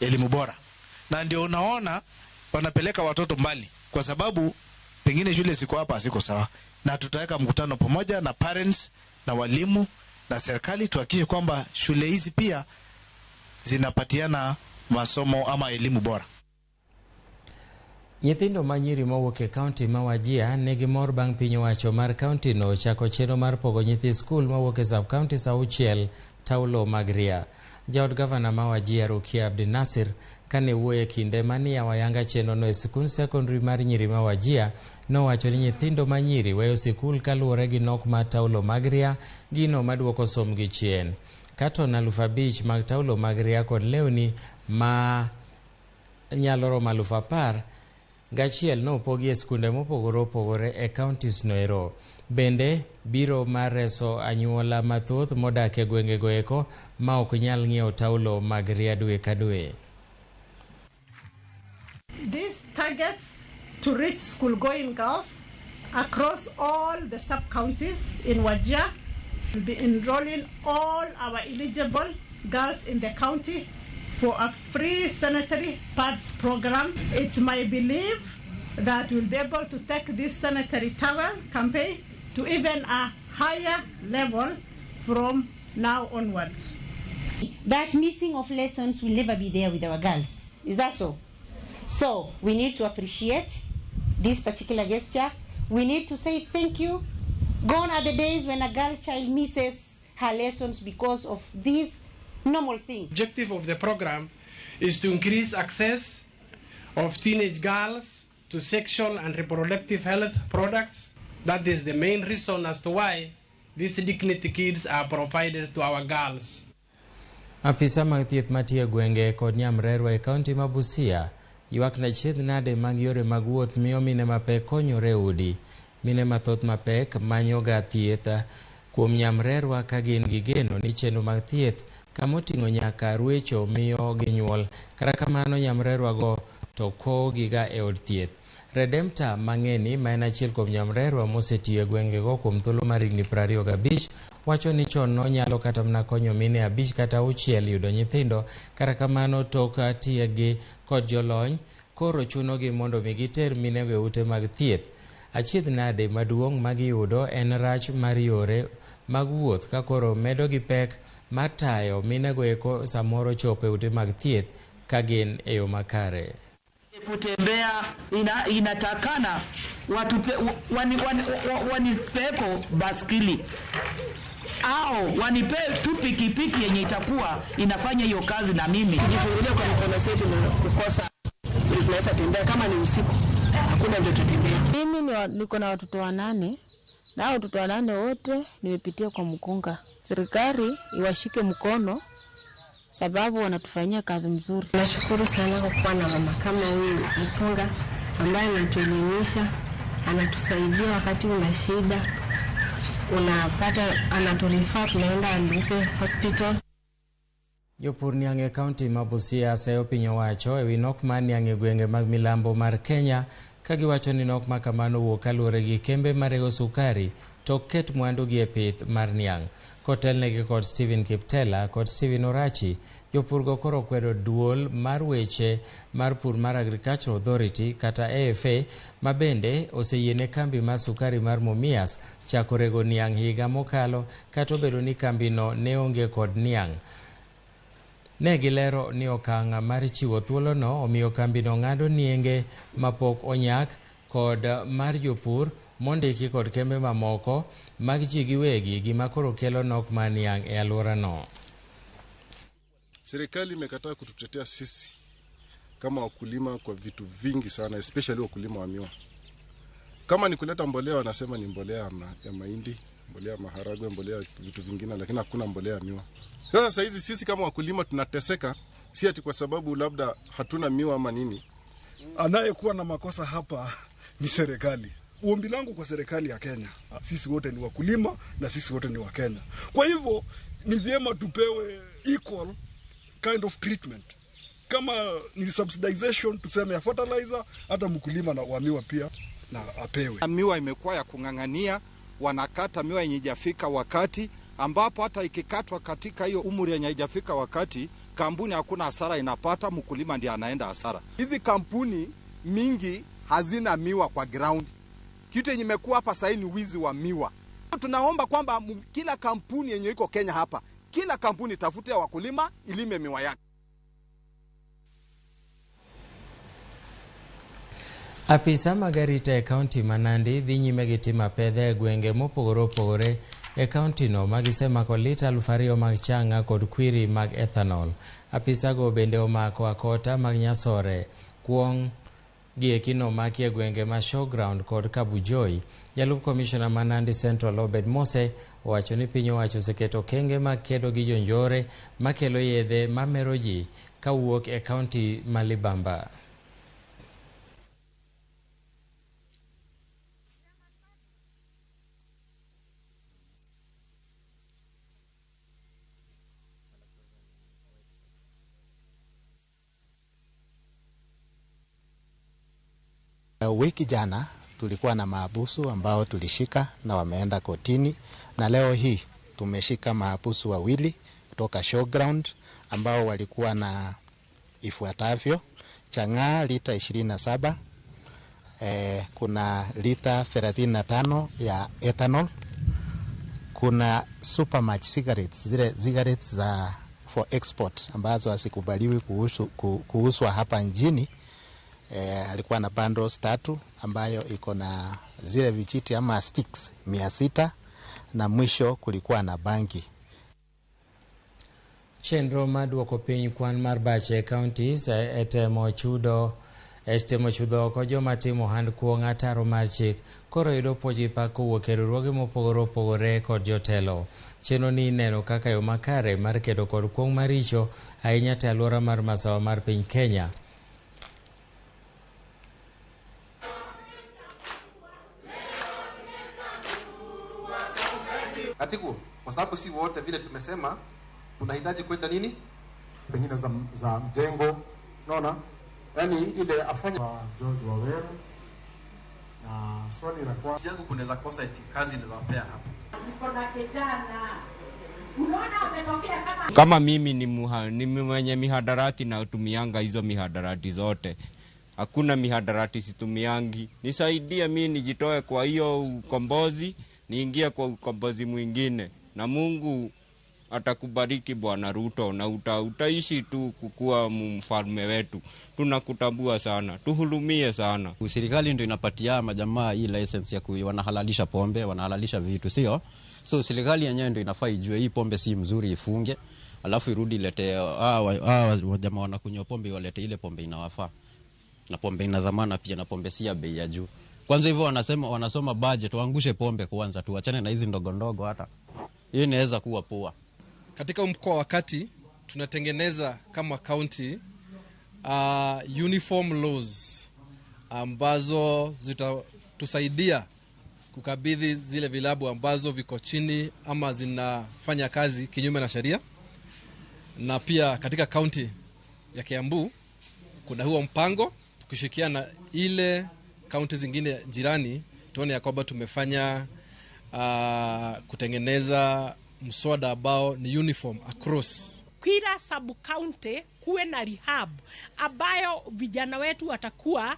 elimu bora, na ndio unaona wanapeleka watoto mbali kwa sababu pengine shule ziko hapa haziko sawa. Na tutaweka mkutano pamoja na parents na walimu na serikali tuhakikishe kwamba shule hizi pia zinapatiana masomo ama elimu bora. Nyithindo ma nyiri mowuok e kaunti ma Wajir nigi mor bang' piny owacho mar kaunti no ochako chenro mar pogo nyithi skul mawuok e sub-counties 6 taulo mag ria. Jaod gavana ma Wajir Rukia Abdinasir kane wuoyo e kinde mane yawo ayanga chenrono e sikund sekondari mar nyiri ma Wajir nowacho ni nyithindo ma nyiri weyo sikul kaluwore gi nok mar taulo mag ria, gino maduoko sombgi chien. Katon 5,000 mag taulo mag ria kod lewni ma nyalo romo 11,000 nopogi e skunde mopogore opogore e counties noero. Bende biro mar reso anyuola mathoth modak e gwengego eko ma ok nyal ng'iewo taulo mag ria dwe ka dwe. This targets to reach school-going girls across all the sub-counties in Wajir. We'll be enrolling all our eligible girls in the county for a free sanitary pads program. It's my belief that we'll be able to take this sanitary towel campaign to even a higher level from now onwards. That missing of lessons will never be there with our girls. Is that so? So we need to appreciate this particular gesture. We need to say thank you. Gone are the days when a girl child misses her lessons because of this normal thing. Objective of the program is to increase access of teenage girls to sexual and reproductive health products. That is the main reason as to why these dignity kits are provided to our girls. Apisa mag thieth matiyo e gwenge kod nyamrerwa e kaunti ma Busia ywak ne chiedh nade mag yore mag wuoth miyo mine mapek konyore e udi. Mine mathoth mapek manyoga thieth kuom nyamrerwa ka gin gi geno ni chenro mag thieth kama oting'o nyaka ruecho miyo ginyuol. Kata kamano nyamrerwa go to kowogiga e od thieth. Redempta Mang'eni ma en achiel kuom nyamrerwa mosetiyo e gwengego kuom thuolo mar higni 25 wacho ni chon nonyalo kata mana konyo mine 5 kata 6 yudo nyithindo. Kata kamano tok tiegi kod jolony koro chunogi mondo mi giter minego e ute mag thieth. Achiedh nade maduong' magiyudo en rach mar yore mag wuoth ka koro medo gi pek mar tayo minego eko samoro chopo e ute mag thieth ka gin e yo makare. Kutembea inatakana watupe, wanipeko baskili au wanipe tu pikipiki yenye itakuwa inafanya hiyo kazi, na mimi kujifungulia kwa mikono zetu na kukosa tunaweza tembea. Kama ni usiku hakuna vile tutatembea. Mimi niko na watoto 8 na watoto 8 wote nimepitia kwa mkunga. Serikali iwashike mkono sababu wanatufanyia kazi mzuri. Nashukuru sana kwa kuwa na mama kama huyu mkunga ambaye anatuelimisha, anatusaidia wakati una shida, unapata anaturifaa, tunaenda Alupe Hospital. Jopur niang' e kaunti ma Busia seyo piny owacho ewi nok mar niang' e gwenge mag milambo mar Kenya ka giwacho ni nok ma kamano owuok kaluwore gi kembe marego sukari to ok ket mwandugi e pith mar niang'. Kotelnegi kod Stephen Kiptela kod Stephen Orachi, jopurgo koro kwedo duol mar weche mar pur mar Agricultural Authority kata AFA ma bende oseyiene kambi mar sukari mar Mumias chako rego niang' higa mokalo kata obedo ni kambino ne onge kod niang'. Ne gilero ni okang' mar chiwo thuolono omiyo kambino ng'ado nienge mapok onyak kod mar jopur mondiki kod kembe mamoko mag ji giwegi, gima koro kelo nok mar niang' e alworano. Serikali imekataa kututetea sisi kama wakulima kwa vitu vingi sana, especially wakulima wa miwa. Kama ni kuleta mbolea, wanasema ni mbolea ya mahindi, mbolea ya maharagwe, mbolea ya vitu vingine, lakini hakuna mbolea ya miwa. Sasa hizi sisi kama wakulima tunateseka, si ati kwa sababu labda hatuna miwa ama nini. Anayekuwa na makosa hapa ni serikali. Ombi langu kwa serikali ya Kenya, sisi wote ni wakulima na sisi wote ni wa Kenya. Kwa hivyo ni vyema tupewe equal kind of treatment. Kama ni subsidization tuseme ya fertilizer, hata mkulima na wa miwa pia na apewe. Miwa imekuwa ya kung'ang'ania, wanakata miwa yenye haijafika wakati, ambapo hata ikikatwa katika hiyo umri yenye haijafika wakati, kampuni hakuna hasara inapata, mkulima ndiye anaenda hasara. Hizi kampuni mingi hazina miwa kwa ground. Kitu yenye imekuwa hapa sasa ni wizi wa miwa. Tunaomba kwamba kila kampuni yenye iko Kenya hapa, kila kampuni tafute wakulima ilime miwa yake. Apisa mag arita e kaunti ma Nandi dhi nyime gi timo apedha e gwenge mopogore opogore e kaunti no ma gisemako lita 2,000 mag chang'a kod kwiri mag ethanol. Apisago bende omako akota mag nyasore, kuong' gieki nomaki e gwenge ma Showground kod Kabujoi. Jalup komishona ma Nandi Central Obed Mose owacho ni piny owacho oseketo okenge mag kedo gi jonjore makelo yedhe mamero ji kawuok e kaunti ma Libamba. Wiki jana tulikuwa na mahabusu ambao tulishika na wameenda kotini, na leo hii tumeshika mahabusu wawili kutoka Showground ambao walikuwa na ifuatavyo: chang'aa lita 27, kuna lita 35 ya ethanol, kuna supermatch cigarettes, zile cigarettes za for export ambazo hazikubaliwi kuuzwa hapa nchini. Alikuwa na bundles 3 ambayo iko na zile vijiti ama sticks 600, na mwisho kulikuwa na bangi. Chenro mar duoko piny kwan mar bache e counties e temo chudho oko joma timo ohand kuong' ataro mar chik koro yudo puoch gi pak kowuok e riwruoge mopogore opogore kod jotelo. Chenro ni ineno kaka yo makare mar kedo kod kuong' maricho ahinya te alwora mar masawa mar piny Kenya. Atiku, kwa sababu si wote vile tumesema tunahitaji kwenda nini? Pengine za mjengo, unaona? Yaani ile afanye George Waweru. Na swali la kwanza yangu, kunaweza kosa eti kazi ninawapea hapo. Niko na kijana. Unaona ametokea kama mimi ni mwenye mihadarati na tumianga hizo mihadarati zote. Hakuna mihadarati situmiangi. Nisaidie mimi nijitoe kwa hiyo ukombozi, niingie kwa ukombozi mwingine. Na Mungu atakubariki Bwana Ruto, na utaishi tu kukua mfalme wetu. Tunakutambua sana, tuhurumie sana. Serikali ndio inapatia majamaa hii license ya wanahalalisha pombe, wanahalalisha vitu, sio? So serikali yenyewe ndio inafaa ijue hii pombe si mzuri, ifunge, alafu irudi ilete jamaa wanakunywa pombe, walete ile pombe inawafaa. Na pombe ina dhamana pia, na pombe si ya bei ya juu. Kwanza hivyo wanasema wanasoma budget, waangushe pombe kwanza, tuachane na hizi ndogo ndogo hata. Hiyo inaweza kuwa poa. Katika mkoa wa Kati tunatengeneza kama county uniform laws ambazo zitatusaidia kukabidhi zile vilabu ambazo viko chini ama zinafanya kazi kinyume na sheria. Na pia katika county ya Kiambu kuna huo mpango, tukishirikiana ile county zingine jirani tuone ya kwamba tumefanya kutengeneza mswada ambao ni uniform across. Kila sub county kuwe na rehab ambayo vijana wetu watakuwa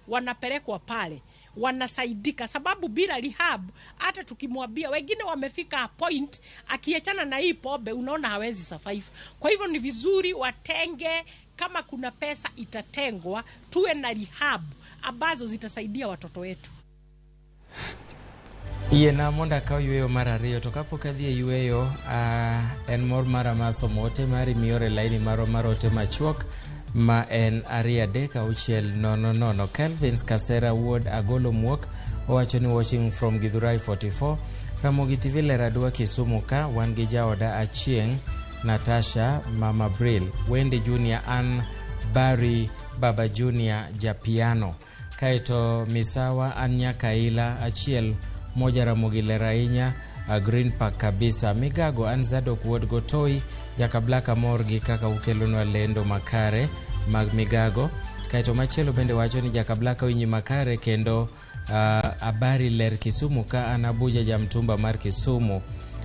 wanapelekwa pale wanasaidika, sababu bila rehab hata tukimwambia, wengine wamefika point akiachana na hii pombe, unaona hawezi survive. Kwa hivyo ni vizuri watenge, kama kuna pesa itatengwa, tuwe na rehab ambazo zitasaidia watoto wetu. Yiena mondo akaw yweyo mar ariyo to kapok adhi e yweyo en mor mara mar somo ote mari mioro e laini marwa mar ote machuok ma en 236 00. Kelvins Kasera wuod Agolo Muok owacho ni watching from Githurai 44. Ramogi TV ler adwa Kisumu ka wan gi jaoda Achieng' Natasha, Mama Bril, Wendy Junior, Ann Barry, Baba Junior Japiano. Kaeto Misawa an Nyakaila achiel moja. Ramogi ler ahinya, Green Park kabisa. Migago an Zadok wuod Gotoi Jakablak, amor gi kaka ukelonwa lendo makare mag migago. Kaeto machielo bende wacho ni Jakablak winji makare kendo habari ler Kisumu ka an Abuja Jamtumba mar Kisumu.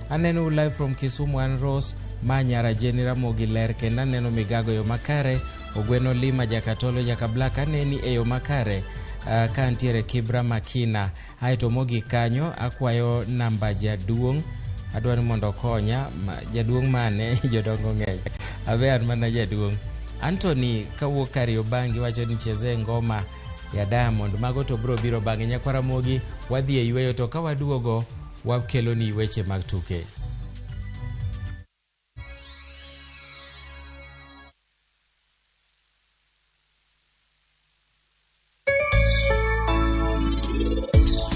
Aneno live from Kisumu, an Rose ma nyara Jeni. Ramogi ler kendo aneno migago yo makare. Ogweno Lima Jakatolo Jakablak aneni e yo makare ka antiere Kibra Makina. Aeto mogik kanyo akwayo namba jaduong', adwa ni mondo okonya jaduong' mane jodongo ng'eny abe an mana jaduong' Anthony kawuok Kariobangi wacho ni cheze ngoma ya Diamond. Mago to bro biro bang'e. Nyakwara Ramogi, wadhi e yweyo to ka waduogo wakeloni weche mag tuke.